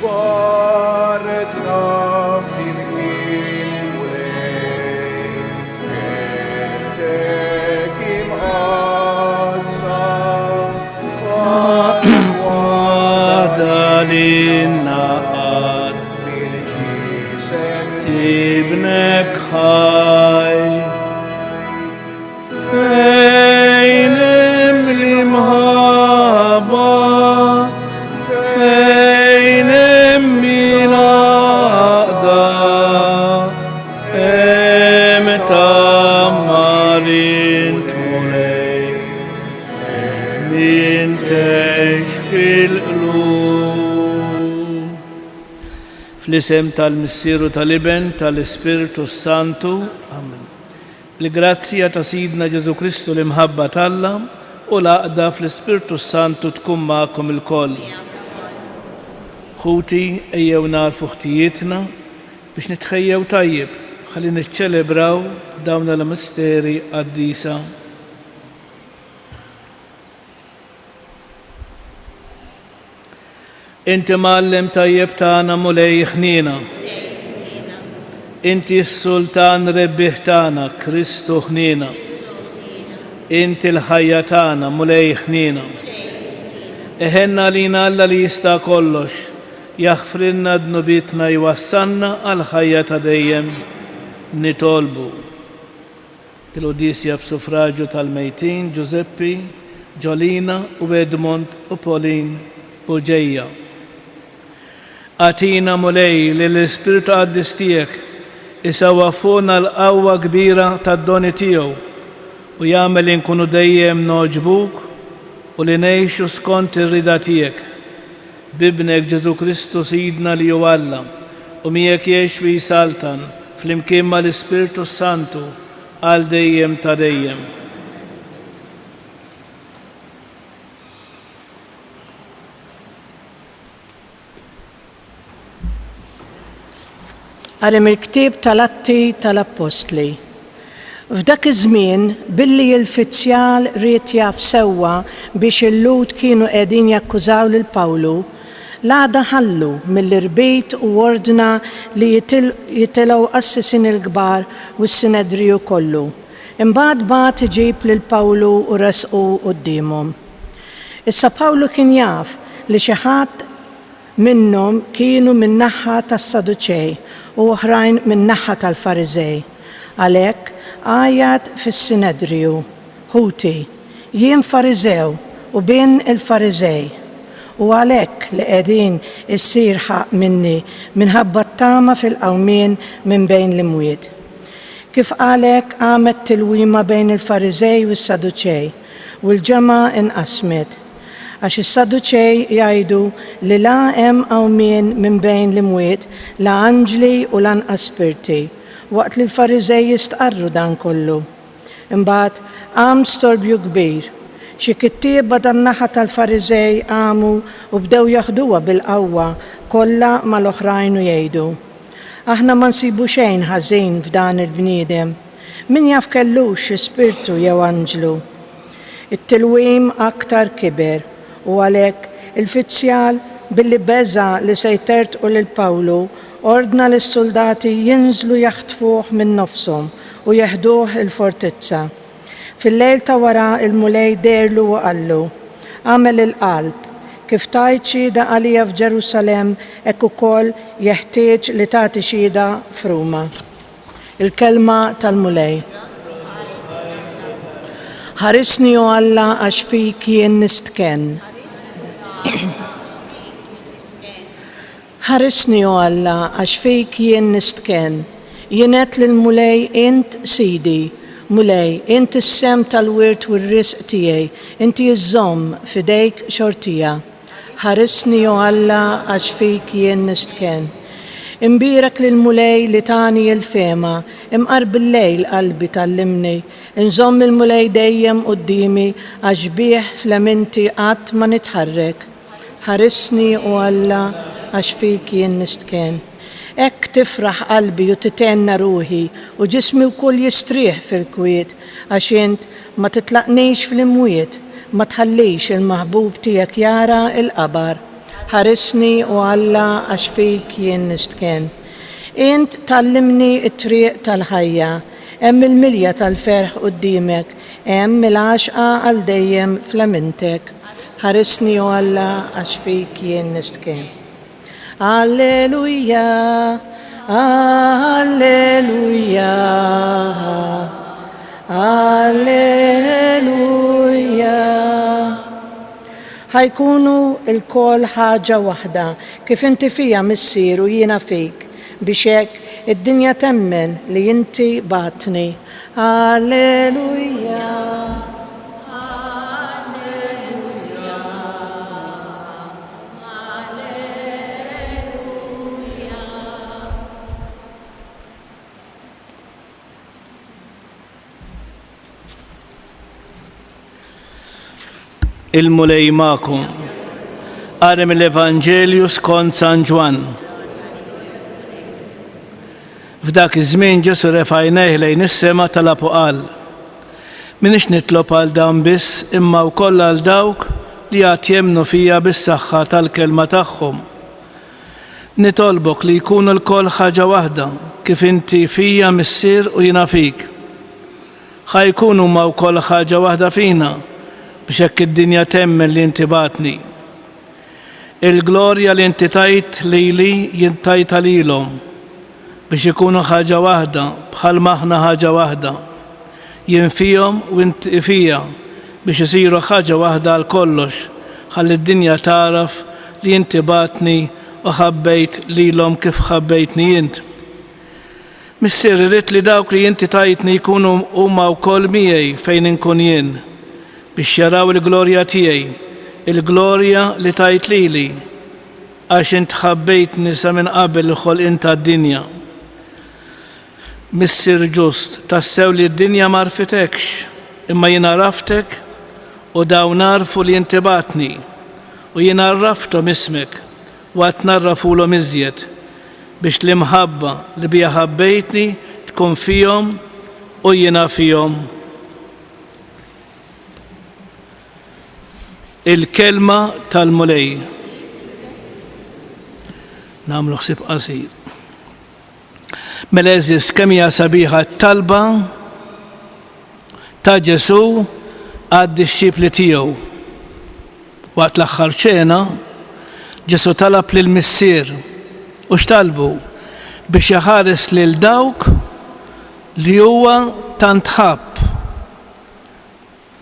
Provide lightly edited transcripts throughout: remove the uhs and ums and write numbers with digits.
Barretna flimkien Mulej, Kelmtek imqaddsa, Waħda li naqad bil-ġisem tibnek ħaj. Fejn hemm l-imħabba, fejn hemm il-għaqda, hemm tgħammar int Mulej, hemm int fil-qlub. Fl-isem tal-Missier u tal-Iben, tal-Ispirtu s-Santu. Amen. Il-grazzja ta' Sidna Ġesù Kristu, l-imħabba t'Alla, u l-għaqda fl-Ispirtu s-Santu tkun magħkom ilkoll. Ħuti, ejjew nagħrfu ħtijietna biex nitħejjew tajjeb ħalli niċċelebraw dawn l-misteri qaddisa. Inti mgħallem tajjeb tagħna Mulej ħniena. Inti s-Sultan rebbieħ tagħna Kristu ħniena. Inti l-ħajja tagħna Mulej ħniena. Eħenna għalina Alla li jista' kollox, jaħfrilna dnubietna jwassalna għall-ħajja ta' dejjem. Nitolbu. Il-quddiesja b'suffraġju tal-mejtin Ġużeppi, Ġolina u Edmond u Pauline Bugeja. Agħtina, Mulej, li l-Ispirtu Qaddis tiegħek isewwa fuqna l-qawwa kbira tad-doni tiegħu u jagħmel li nkunu dejjem nogħġbuk u li ngħixu skont ir-rieda tiegħek. B'Ibnek Ġesù Kristu Sidna li hu Alla, u miegħek jgħix u jsaltan, flimkien ma' l-Ispirtu s-Santu, għal dejjem ta' dejjem. Qari mill-ktieb tal-Atti tal-Appostli. F'dak iż-żmien, billi l-fizzjal ried jaf sewwa biex il-Lhud kienu qegħdin jakkużaw lil Pawlu, l-għada ħallu mill-irbit u ordna li jitilgħu qassisin il-kbar u s-Sinedriju kollu. Imbagħad bagħat iġib lil Pawlu u ressqu quddiemhom. Issa Pawlu kien jaf li xi ħadd Minnhom kienu min-naħa tas-Saduċej u oħrajn min-naħa tal-Fariżej. Għalhekk, għajjat fis-Sinedriju, Ħuti, jien Fariżew u bin il-Fariżej. U għalhekk li qegħdin issir ħaqq minni minħabba t-tama fil-qawmien minn bejn l-imwiet. Kif qal hekk qamet tilwima bejn il-Fariżej u s-Saduċej, u l-ġemgħa inqasmet. Għax is-Sadduċej jgħidu li la hemm qawmien minn bejn l-imwiet, la anġli u lanqas spirti, waqt li l-Fariżej jistqarru dan kollu. Imbagħad qam storbju kbir. Xi kittieba tan-naħa tal-Fariżej qamu u bdew jaħduha bil-qawwa kollha mal-oħrajn u jgħidu, Aħna ma nsibu xejn ħażin f'dan il-bniedem. Min jaf kellux xi spirtu jew anġlu? It-tilwim aktar kiber, u għalhekk il-fizzjal, billi beża' li se jtertqu lil Pawlu, ordna lis-suldati jinżlu jaħtfuh minn nofshom u jeħduh il-fortizza. Fil-lejl ta' wara l-Mulej deherlu u qallu, Agħmel il-qalb, kif tajt xhieda għalija f'Ġerusalemm hekk ukoll jeħtieġ li tagħti xhieda f'Ruma. Il-Kelma tal-Mulej. Ħarisni o Alla għax fik jien nistkenn. Ħarisni o Alla għax fik jien nistkenn. Jien għedt lill-Mulej int Sidi. Mulej, int is-sehem tal-wirt u r-risq tiegħi, inti iżżomm f'idejk xortija. Ħarisni, o Alla, għax fik jien nistkenn. Imbierek lill-Mulej li tani l-fehma, imqar bil-lejl qalbi tgħallimni. Inżomm il-Mulej dejjem quddiemi, għax bih f'leminti qatt ma nitħarrek. Ħarisni, o Alla, għax fik jien nistkenn. Hekk tifraħ qalbi u tithenna ruħi, u ġismi wkoll jistrieħ fil-kwiet, għax int ma titlaqnix fl-imwiet, ma tħallix il-maħbub tiegħek jara l-qabar. Ħarisni, o Alla, għax fik jien nistkenn. Int tgħallimni t-triq tal-ħajja. Hemm il-milja tal-ferħ quddiemek, hemm il-għaxqa għal dejjem f'lemintek. Ħarisni, o Alla, għax fik jien nistkenn. Alleluja, Alleluja, Alleluja. Ħa jkunu lkoll ħaġa waħda, kif inti fija, Missier, u jiena fik, biex hekk id-dinja temmen li inti bgħattni. Alleluja. Alleluja. Alleluja. Il-Mulej magħkom. Qari mill-Evanġelju skont San Ġwann. F'dak iż-żmien Ġesù refa' għajnejh lejn is-sema talab u qal, M'iniex nitlob għal dawn biss imma wkoll għal dawk li għad jemmnu fija bis-saħħa tal-kelma tagħhom. Nitolbok li jkunu lkoll ħaġa waħda, kif inti fija, Missier, u jiena fik. Ħa jkunu huma wkoll ħaġa waħda fina, biex hekk id-dinja temmen li inti bgħattni. Il-glorja li inti tajt lili jien tajtha lilhom, biex ikunu ħaġa waħda bħalma aħna ħaġa waħda. Jien fihom u inti fija, biex isiru ħaġa waħda għal kollox, ħalli d-dinja tagħraf li inti bgħattni u ħabbejt lilhom kif ħabbejtni int. Missier, irrid li dawk li inti tajtni jkunu huma wkoll miegħi fejn inkun jien, biex jaraw il-glorja tiegħi, il-glorja li tajt lili, għax int ħabbejtni sa minn qabel il-ħolqien tad-dinja. Missier ġust, tassew li d-dinja m'għarfitekx, imma jien għaraftek u dawn għarfu li inti bgħattni, u jien għarrafthom ismek u għad ngħarrafulhom iżjed, biex l-imħabba li biha ħabbejtni tkun fihom u jiena fihom. Il-kelma tal-Mulej. Nagħmlu ħsieb qasir. Mela għeżież kemm hija sabiħa t-talba ta' Ġesù għad-dixxipli tiegħu. Waqt l-aħħar ċena, Ġesù talab lill-Missier u x'talbu biex iħares lil dawk li huwa tant ħabb.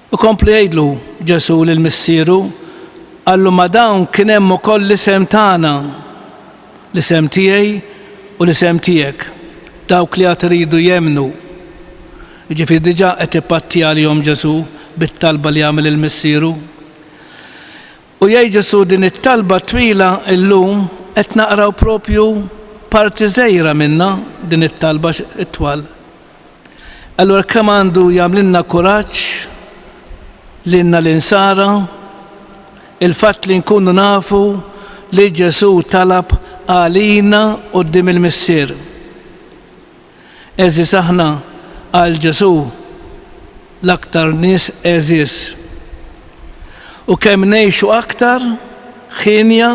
U kompla jgħidlu Ġesù lil Missieru, qallu ma' dawn kien hemm ukoll l-isem tagħna, l-isem tiegħi u l-isem tiegħek, dawk li għad iridu jemmnu. Jiġifieri diġà qed ipatti għalihom Ġesù bit-talba li għamel lil Missieru. U jgħid Ġesù din it-talba twila llum qed naqraw propju parti żgħira minnha din it-talba it-twal. Allura kemm għandu jagħmlilna kuraġġ lilna l-insara il-fatt li nkunu nafu li Ġesù talab għalina quddiem il-Missier. Għeżież aħna għal Ġesù l-aktar nies għeżież. U kemm ngħixu aktar ħienja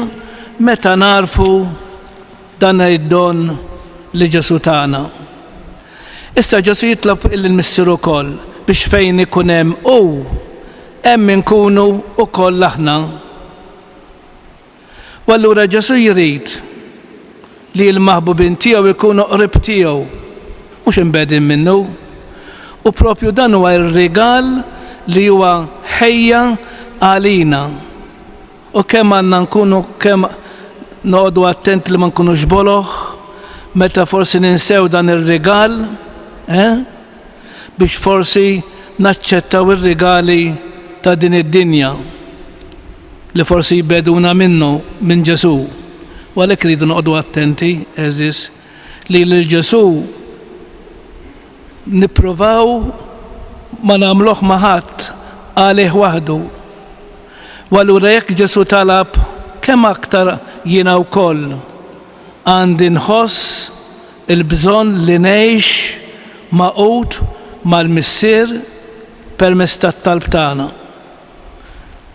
meta nagħrfu Dan id-don li Ġesù tana. Issa Ġesù jitlob lil Missieru wkoll biex fejn ikun hemm hu, hemm inkunu wkoll aħna. U allura Ġesù jrid li l-maħbubin tiegħu jkunu qrib tiegħu, mhux imbegħdin minnu. U propju dan huwa r-rigal li huwa ħejja għalina. U kemm għandna nkunu kemm noqogħdu attenti li ma nkunux boloh meta forsi ninsew dan ir-rigal, eh? Biex forsi naċċettaw ir-rigali ta' din id-dinja li forsi jbegħduna minnu, minn Ġesù. U għalhekk irridu noqogħdu attenti, għeżież, li lil Ġesù nippruvaw ma nagħmluh ma' ħadd għalih waħdu. U allura jekk Ġesù talab, kemm aktar jiena wkoll għandi nħoss il-bżonn li ngħix magħqud mal-Missier permezz tat-talb tagħna.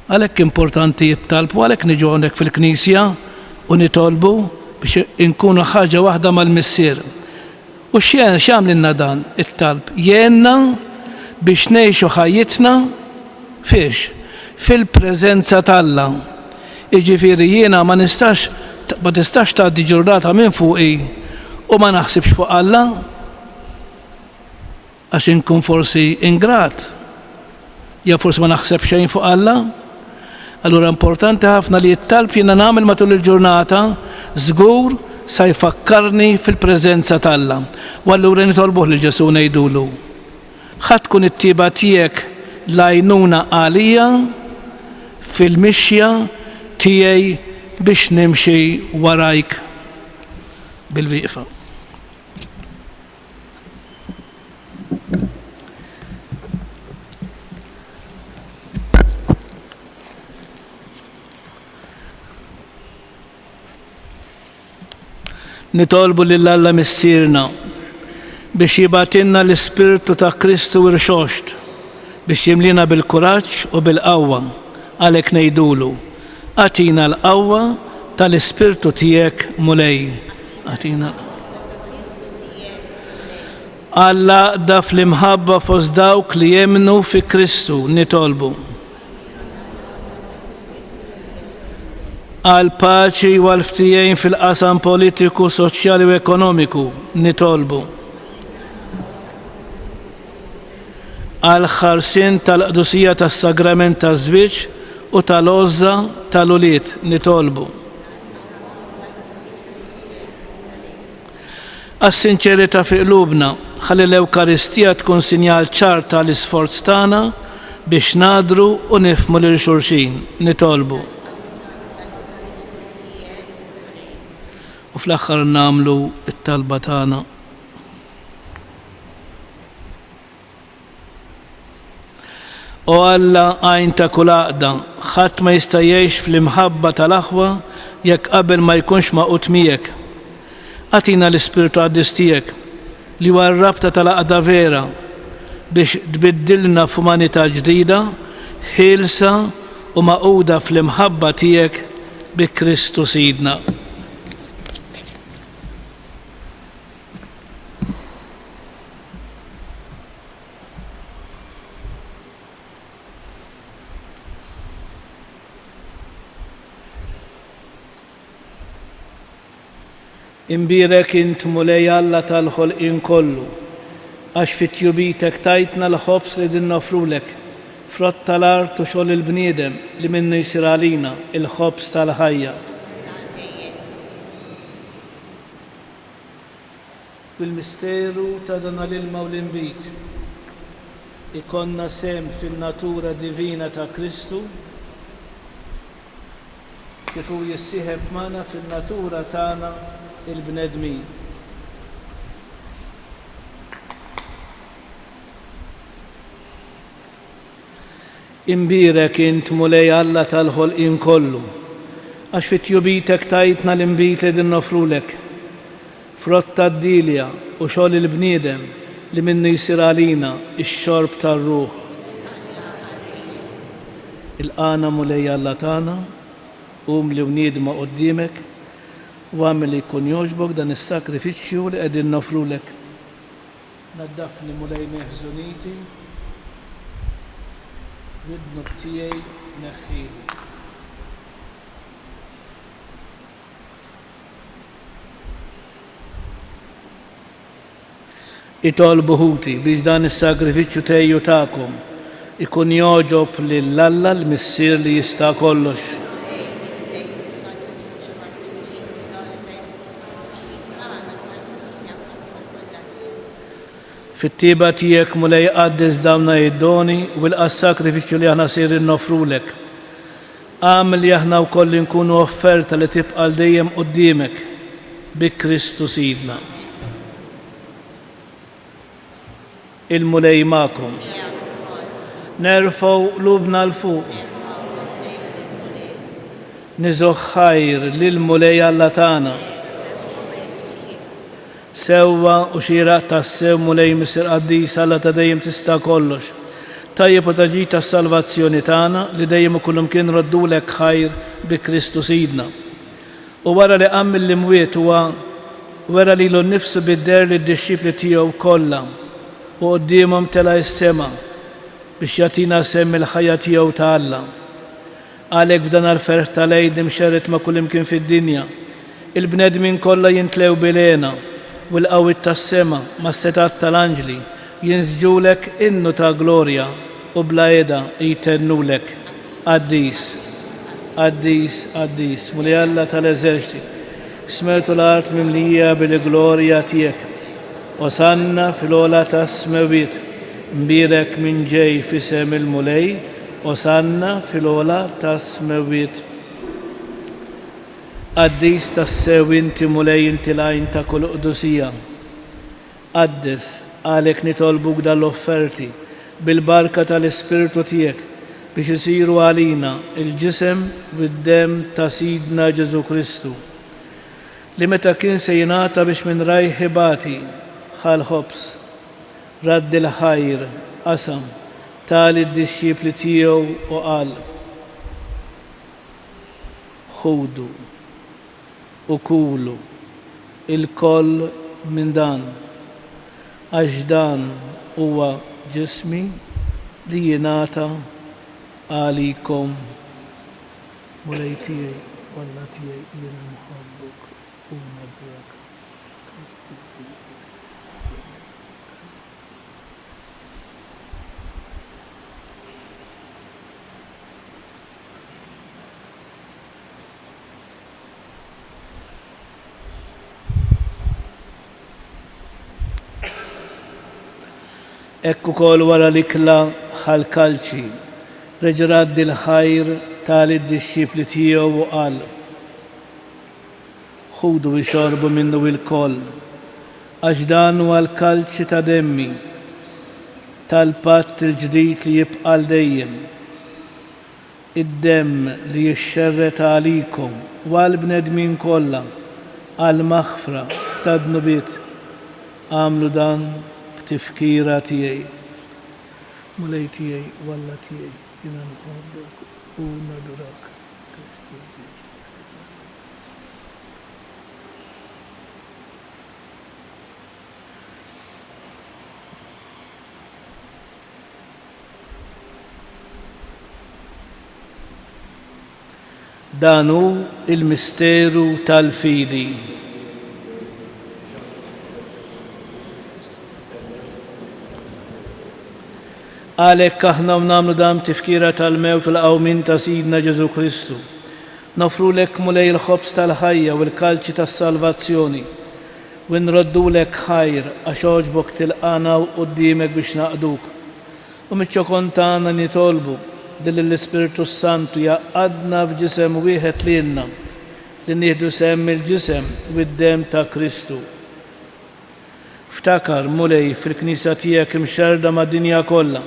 Għalhekk importanti t-talb u għalhekk niġu hawnhekk fil-knisja u nitolbu biex inkunu ħaġa waħda mal-Missier. U x'jagħmlilna dan it-talb? Jgħinna biex ngħixu ħajjitna fiex? Fil-preżenza t'Alla. Jiġifieri jiena ma nistax ma tistax tgħaddi ġurnata minn fuqi u ma naħsibx fuq Alla. Għax inkun forsi ingrat, jew forsi ma naħseb xejn fuq Alla. Allura importanti ħafna li t-talb jiena nagħmel matul il-ġurnata żgur sa jfakkarni fil-preżenza t'Alla. U allura nitolbuh lil Ġesù ngħidulu, Ħa tkun it-tjieba tiegħek l-għajnuna għalija fil-mixja tiegħi biex nimxi warajk bil-wieqfa. Nitolbu lil Alla Missierna biex jibgħatilna l-Ispirtu ta' Kristu Irxoxt biex jimlina bil-kuraġġ u bil-qawwa għalhekk ngħidulu, Agħtina l-qawwa tal-Ispirtu tiegħek Mulej. Agħtina Għall-għaqda fl-imħabba fost dawk li jemmnu fi Kristu nitolbu. Għall-paċi u għall-ftehim fil-qasam politiku, soċjali u ekonomiku nitolbu. Għall-ħarsien tal-qdusija tas-sagrament taż-żwieġ u tal-għożża tal-ulied nitolbu. Għas-sinċerità fi qlubna, ħalli l-Ewkaristija tkun sinjal ċar ta' l-isforz tagħna biex nagħdru u nifhmu lil xulxin, nitolbu. U fl-aħħar nagħmlu t-talba tagħna. O Alla, għajn ta' kull għaqda, ħadd ma jista' jgħix fl-imħabba tal-aħwa jekk qabel ma jkunx magħqud miegħek. Agħtina l-Ispirtu Qaddis tiegħek, li huwa r-rabta tal-għaqda vera, biex tbiddilna f'umanità ġdida, ħielsa u magħquda fl-imħabba tiegħek bi Kristu Sidna. Imbierek int, Mulej Alla tal-ħolqien kollu, għax fi tjubitek tajtna l-ħobż li din noffrulek, frott tal-art u xogħol il-bniedem li minnu jsir għalina l-ħobż tal-ħajja. Bil-misteru ta' dan l-ilma u l-inbid, ikollna sehem fin-natura divina ta' Kristu, kif hu jissieħeb magħna fin-natura tagħna l-bnedmin. Imbierek int, Mulej Alla tal-ħolqien kollu, għax fi tjubitek tajtna l-inbid li qegħdin noffrulek, frott tad-dielja u xogħol il-bniedem li minnu jsir għalina x-xorb tar-ruħ. Ilqagħna, Mulej Alla tagħna, umli u niedma quddiemek, u agħmel li jkun jogħġbok dan is-sagrifiċċju li qegħdin noffrulek. Naddafni, Mulej, minn ħżuniti, mid-dnub tiegħi neħħili. Itolbu ħuti biex dan is-sagrifiċċju tiegħi u tagħkom ikun jogħġob lil Alla l-Missier li jista' kollox. Fit-tjieba tiegħek, Mulej, qaddis dawn id-doni u ilqa' s-sagrifiċċju li aħna sejrin noffrulek. Agħmel li aħna wkoll inkunu offerta li tibqa' għal dejjem quddiemek, bi Kristu Sidna. Il-Mulej magħkom. Nerfgħu qlubna 'l fuq. Niżgħu ħajr lill-Mulej Alla tagħna. Sewwa u xieraq tassew, Mulej Missier Qaddis, Alla ta' dejjem tista' kollox. Tajjeb u ta' ġid għas-salvazzjoni tagħna, li dejjem u kullimkien nroddulek ħajr bi Kristu Sidna. U wara li qam mill-imwiet huwa wera lilu nnifsu bid-deher lid-dixxipli tiegħu kollha, u quddiemhom tela' s-sema biex jagħtina sehem mill-ħajja tiegħu ta' Alla. Għalhekk f'dan l-ferħ tal-Għid imxerred ma' kullimkien fid-dinja, il-bnedmin kollha jimtlew bil-hena, u l-qawwiet tas-sema, mas-setgħat tal-anġli, jinsġulek innu ta' glorja u bla heda jtennulek, Qaddis, qaddis, qaddis, Mulej Alla tal-eżerċti, smewt u l-art mimlija bil-glorja tiegħek. Osanna fil-ogħla tas-smewwiet, mbierek min ġej f'isem il-Mulej, Osanna fil-ogħla tas-smewwiet. Qaddis tassew inti Mulej inti l-għajn ta' kull qdusija. Qaddes, għalhekk nitolbuk dan l-offerti, bil-barka tal-Ispirtu tiegħek, biex isiru għalina l-ġisem u d-demm ta' Sidna Ġesù Kristu, li meta kien se jingħata biex minn rajh ibati, ħa l-ħobż, radd il-ħajr, qasam, ta lid-dixxipli tiegħu u qal, Ħudu u kulu lkoll minn dan, għax dan huwa ġismi li jingħata għalikom. Mulej tiegħi u Alla tiegħi, jiena nħobbok u nadurak. Kristu Sidek. Hekk ukoll wara l-ikla ħa l-kalċi, reġa' radd il-ħajr ta lid-dixxipli tiegħu u qal, Ħudu ixorbu minnu ilkoll, għax dan huwa l-kalċi ta' demmi, tal-patt il-ġdid li jibqa' għal dejjem. Id-demm li jixxerred għalikom u għall-bnedmin kollha għall-maħfra tad-dnubiet. Agħmlu dan b'tifkira tiegħi. Mulej tiegħi u Alla tiegħi, jiena nħobbok u nadurak. Kristu Dan hu l-misteru tal-fidi. Għalhekk aħna u nagħmlu dan b'tifkira tal-mewt u l-qawmien ta' Sidna Ġesù Kristu, noffrulek Mulej il-ħobż tal-ħajja u l-kalċi tas-salvazzjoni, U nroddulek ħajr għax għoġbok tilqagħna quddiemek biex naqduk. U miċ-ċokon tagħna nitolbu li lill-Ispirtu s-Santu jgħaqqadna f'ġisem wieħed lilna li nieħdu sehem mill-ġisem u d-demm ta' Kristu. Ftakar, Mulej, fil-Knisja tiegħek imxerrda mad-dinja kollha.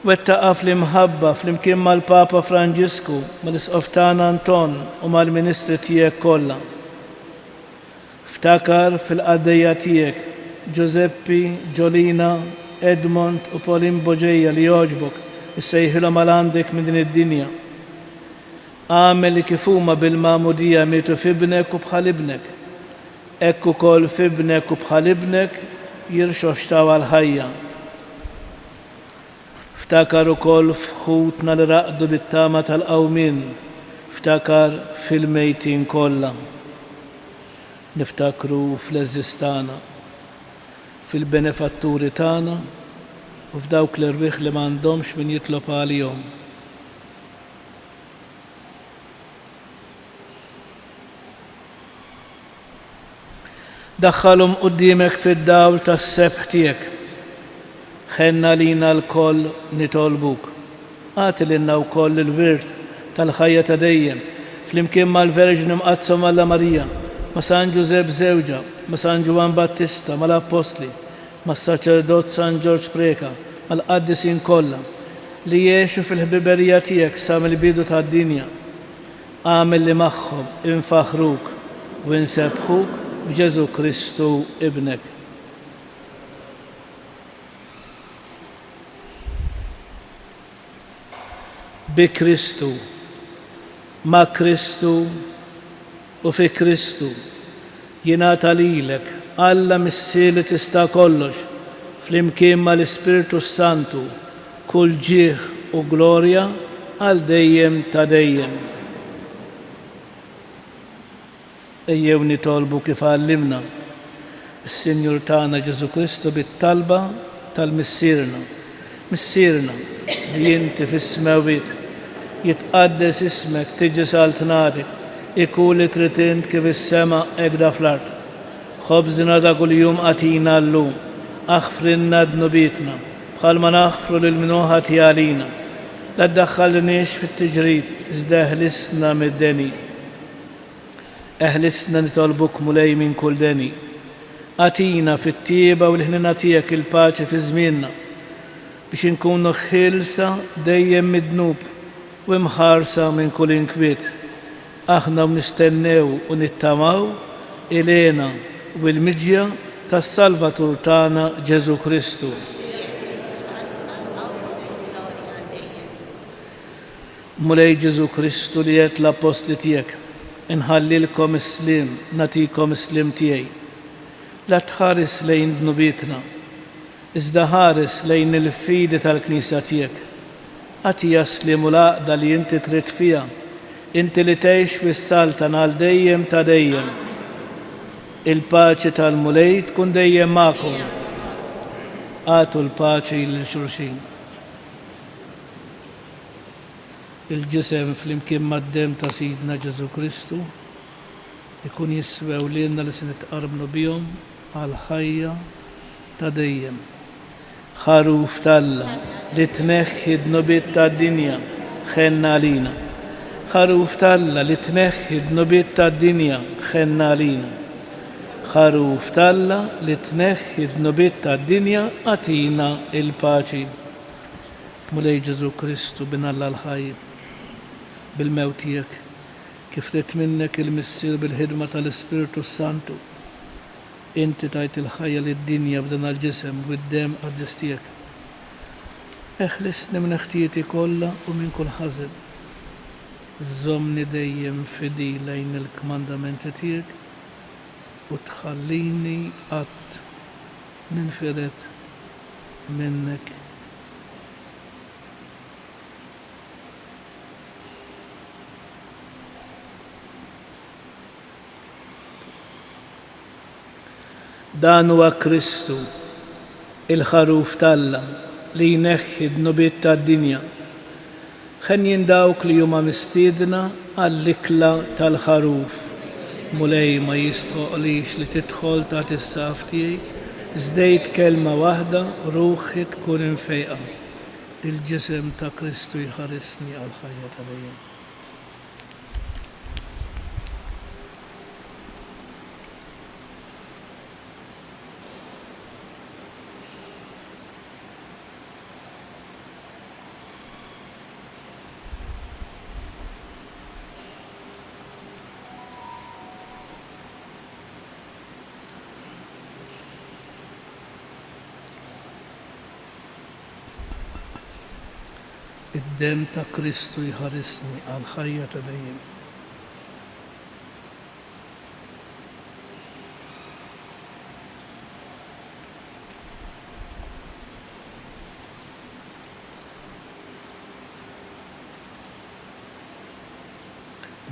Wettaqha fl-imħabba flimkien mal-Papa Franġisku, mal-Isqof tagħna Anton u mal-ministri tiegħek kollha. Ftakar fil-qaddejja tiegħek, Ġużeppi, Ġolina, Edmond u Pauline Boġeja li jogħġbok issejħilhom għal għandek minn din id-dinja. Agħmel li kif huma bil-magħmudija mietu f'Ibnek u bħal Ibnek, hekk ukoll f'Ibnek u bħal Ibnek jirxoxtaw għall-ħajja. Ftakar ukoll f'ħutna li raqdu bit-tama tal-qawmien, ftakar fil-mejtin kollha. Niftakru fl-għeżież tagħna, fil-benefatturi tagħna u f'dawk l-erwieħ li m'għandhomx min jitlob għalihom. Daħħalhom quddiemek fid-dawl tas-sebħ tiegħek. Ħenn għalina lkoll nitolbuk. Agħti lilna wkoll il-wirt tal-ħajja ta' dejjem, flimkien mal-Verġni Mqaddsa Omm Alla Marija, ma' San Ġużepp żewġha, ma' San Ġwann Battista, mal-Appostli, mas-Saċerdot San Ġorġ Preca, mal-qaddisin kollha, li għexu fil-ħbiberija tiegħek sa mill-bidu tad-dinja. Agħmel li magħhom infaħħruk u nsebbħuk b'Ġesù Kristu Ibnek. Bi Kristu, ma' Kristu u fi Kristu, jingħata lilek, Alla Missier li tista' kollox, flimkien mal-Ispirtu s-Santu, kull ġieħ u glorja għal dejjem ta' dejjem. Ejjew nitolbu kif għallimna s-Sinjur tagħna Ġesù Kristu bit-talba tal-Missierna. Missierna, li inti fis-smewwiet, jitqaddes ismek, tiġi saltnatek, ikun li trid int kif is-sema hekk fl-art. Ħobżna ta' kuljum agħtina llum. Aħfrilna dnubietna, bħalma naħfru lil min hu ħati għalina. La ddaħħalniex fit-tiġrib, iżda eħlisna mid-deni. Eħlisna nitolbuk Mulej minn kull deni. Agħtina fit-tjieba u l-ħniena tiegħek il-paċi fi żmienna, biex inkunu ħielsa dejjem mid-dnub u imħarsa minn kull inkwiet, aħna u nistennew u nittamaw il-hena u l-miġja tas-Salvatur tagħna Ġesù Kristu. Mulej Ġesù Kristu li għedt l-appostli tiegħek, Inħallilkom is-sliem, nagħtikom is-sliem tiegħi. La tħares lejn dnubietna, iżda ħares lejn il-fidi tal-Knisja tiegħek. Agħtiha s-sliem u l-għaqda li inti trid fiha, inti li tgħix u ssaltan għal dejjem ta' dejjem. Il-paċi tal-Mulej tkun dejjem magħkom. Agħtu l-paċi lil xulxin. Il-ġisem flimkien mad-demm ta' Sidna Ġesù Kristu jkun jiswew lilna li se nitqarbnu bihom għall-ħajja ta' dejjem. Ħaruf t'Alla, li tneħħi d-dnubiet tad-dinja, ħenn għalina. Ħaruf t'Alla, li tneħħi d-dnubiet tad-dinja, ħenn għalina. Ħaruf t'Alla, li tneħħi d-dnubiet tad-dinja, agħtina l-paċi. Mulej Ġesù Kristu, Bin Alla l-ħaj, bil-mewt tiegħek, kif ried minnek il-Missier bil-ħidma tal-Ispirtu s-Santu, inti tajt il-ħajja lid-dinja b'dan l-ġisem u d-demm qaddis tiegħek. Eħlisni minn ħtijieti kollha u minn kull ħażen. Żommni dejjem fidil lejn il-kmandamenti tiegħek u tħallini qatt ninfired minnek. Dan huwa Kristu, il-Ħaruf t'Alla, li jneħħi d-dnubiet tad-dinja. Henjin dawk li huma mistiedna għall-ikla tal-Ħaruf. Mulej, ma jistħoqqlix li tidħol taħt is-saqaf tiegħi, iżda għid kelma waħda, ruħi tkun imfejqa. Il-ġisem ta' Kristu jħarisni għall-ħajja ta' dejjem. Id-demm ta' Kristu jħarisni għall-ħajja ta' dejjem.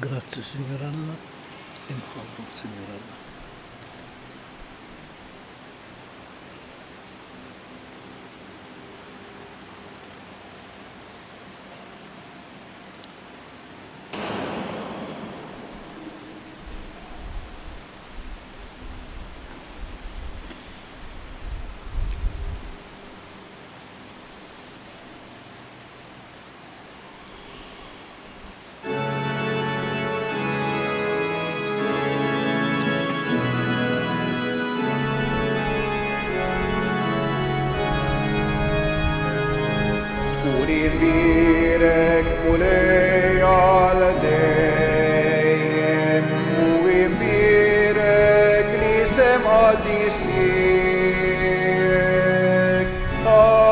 Grazzi, Sinjur Alla, inħobbok, Sinjur Alla. Tkun imbierek Mulej għal dejjem u imbierek l-isem qaddis tiegħek. Alleluja.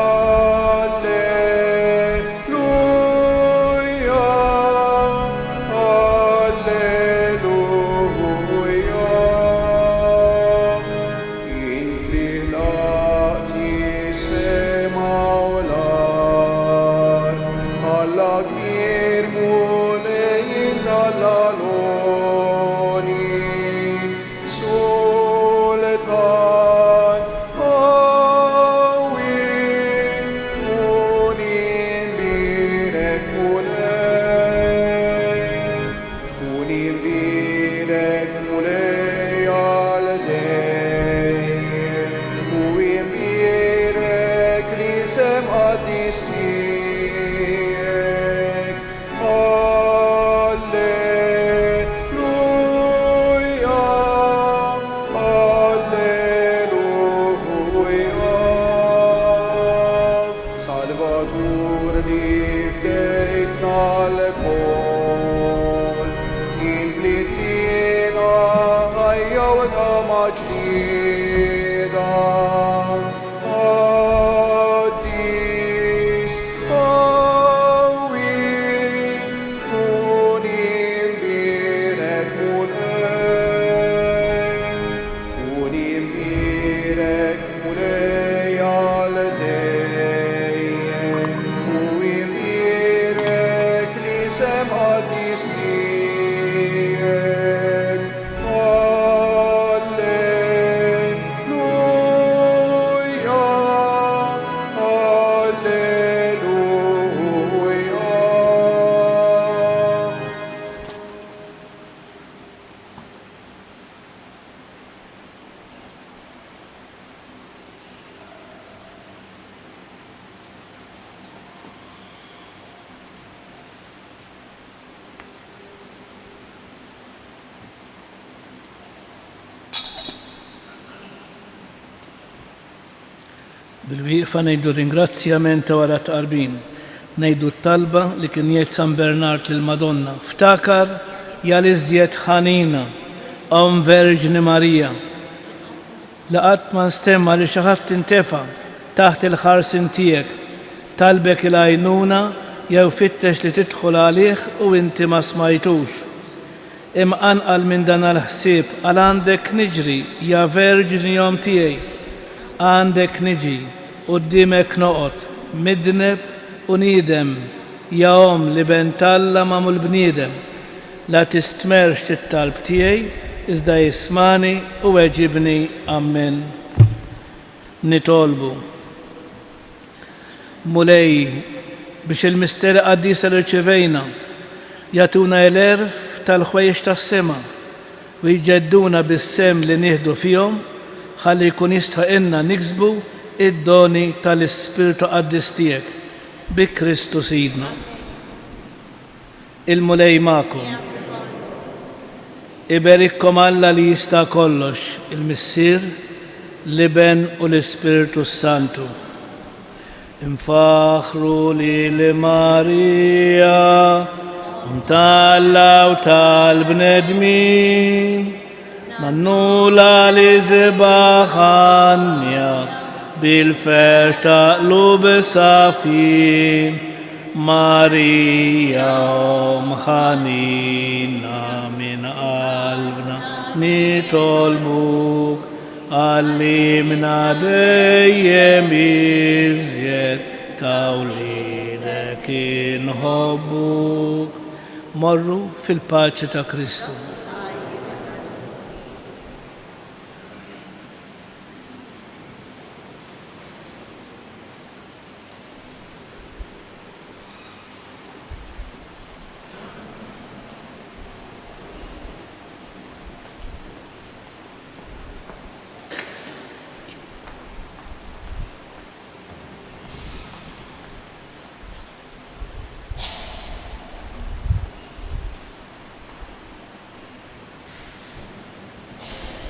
ġlieda. Qaddis, qawwi, tkun imbierek Mulej. Tkun imbierek Mulej għal dejjem, u imbierek l-isem qaddis tiegħek. Alleluja, Alleluja. Bil-wieqfa ngħidu ringrazzjament ta' wara t-tqarbin. Ngħidu t-talba li kien jgħid San Bernard lill-Madonna, Ftakar ja l-iżjed ħanina, Omm Verġni Marija, li qatt ma nstema' li xi ħadd intefa' taħt il-ħarsien tiegħek, talbek il-għajnuna jew fittex li tidħol għalih u inti ma smajtux. Imqanqal minn dan għall-ħsieb għal għandek niġri, ja Verġni Omm tiegħi. Għandek niġi, quddiemek noqgħod, midneb u niedem, ja Omm l-Iben t'Alla magħmul bniedem. La tistmerrx it-talb tiegħi, iżda ismagħni u weġibni. Ammen. Nitolbu. Mulej, biex il-misteri qaddisa li rċevejna jagħtuna l-għerf tal-ħwejjeġ tas-sema u jġedduna bis-sehem li nieħdu fihom ħalli jkun jistħoqilna niksbu d-doni tal-Ispirtu Qaddis tiegħek, bi Kristu Sidna. Il-Mulej magħkom. Iberikkom Alla li jista' kollox, il-Missier, l-Iben u l-Ispirtu s-Santu. Infaħħru lil Marija, Omm t'Alla u tal-bnedmin, ngħannulha l-isbaħ għanja bil-ferħ ta' qlub safjin. Marija Omm ħanina minn qalbna nitolbuk għallimna dejjem iżjed ta' wliedek inħobbuk. Morru fil-paċi ta' Kristu.